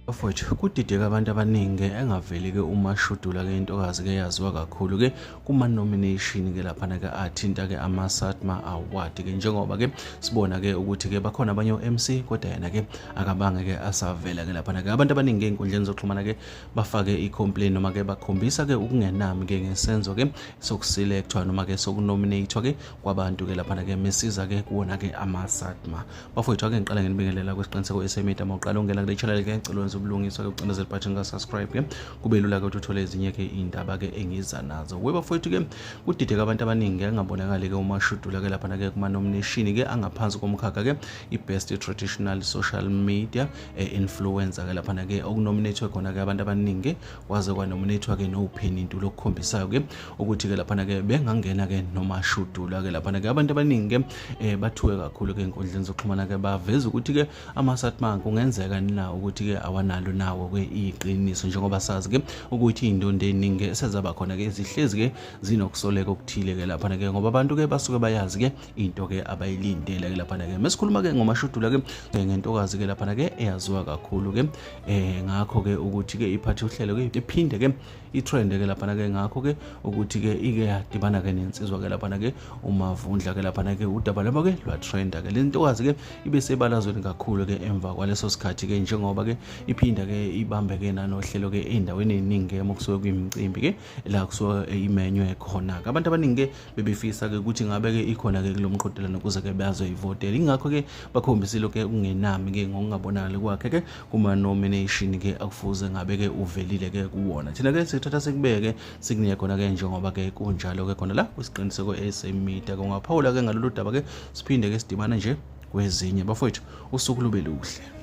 Bafowethu, kudideka abantu abaningi engaveli ke uMashudula ke intokazi ke yaziwa kakhulu ke kuma-nomination ke laphana ke athinta ke ama-SATMA Award ke njengoba ke sibona ke ukuthi ke bakhona abanye o-MC kodwa yena ke akabange ke asavela ke laphana ke abantu abaningi ke ey'nkundleni zokuxhumana ke bafake i-complain noma ke bakhombisa ke ukungenami ke ngesenzo ke sokuselekthwa noma ke sokunominathwa ke kwabantu ke laphana ke mesiza ke kuwona ke ama-SATMA. Bafowethu, ake ngiqale nginibingelela kwisiqiniseko SMedia. Uma uqala ungena kule channel ke, ngicela wenze ubulungiswa ke ucindezele button ka subscribe ke, kube lula ke ukuthi uthole ezinye ke iy'ndaba ke engiza nazo. We bafowethu ke, kudideka abantu abaningi ke engabonakali ke uMashudula ke laphana ke kuma nomination ke angaphansi komkhakha ke i-best traditional social media influencer ke laphana ke okunominate khona ke abantu abaningi, kwaze kwanominate ke noPenny Ntuli, okukhombisayo ke ukuthi ke laphana ke bengangena ke noMashudula ke laphana ke. Abantu abaningi ke bathuke kakhulu ke enkundleni zokuxhumana ke, baveza ukuthi ke ama-SATMA kungenzeka na ukuthi ke awanalo nawo ke iqiniso, njengoba sazi ke ukuthi iy'ndondo ey'ningi ke sezaba khona ke zihlezi ke zinokusoleka okuthile ke laphana ke, ngoba abantu ke basuke bayazi ke into ke abayilindele ke laphana ke. Mesikhuluma ke ngoMashudula ke, ngentokazi ke laphana ke eyaziwa kakhulu ke ngakho ke ukuthi ke iphathe uhlelo ke, iphinde ke itrend ke laphana ke, ngakho ke ukuthi ke ike yadibana ke nensizwa ke laphana ke uMavundla ke laphana ke, udaba labo ke lwatrenda ke. Le ntokazi ke ibe sebalazweni kakhulu ke emva kwaleso sikhathi ke, njengoba ke iphinda ke ibambe ke nanohlelo ke ey'ndaweni ey'ningi ke kusuke kuyimicimbi ke la kusuke imenywe khona ke. Abantu abaningi ke bebefisa ke ukuthi ngabe ke ikhona ke kulo mqhudelwano ukuze ke bazoyivotela. Ingakho ke bakhombisile ke ukungenami ke ngokungabonakali kwakhe ke kuma-nomination ke akufuze ngabe ke uvelile ke kuwona. Thina ke sithatha sikubeke, sikunike khona ke njengoba ke kunjalo ke khona la kwisiqiniseko esemida ke. Ungaphawula ke ngalolu daba ke, siphinde ke sidibane nje kwezinye. Bafowethu, usuku lube luhle.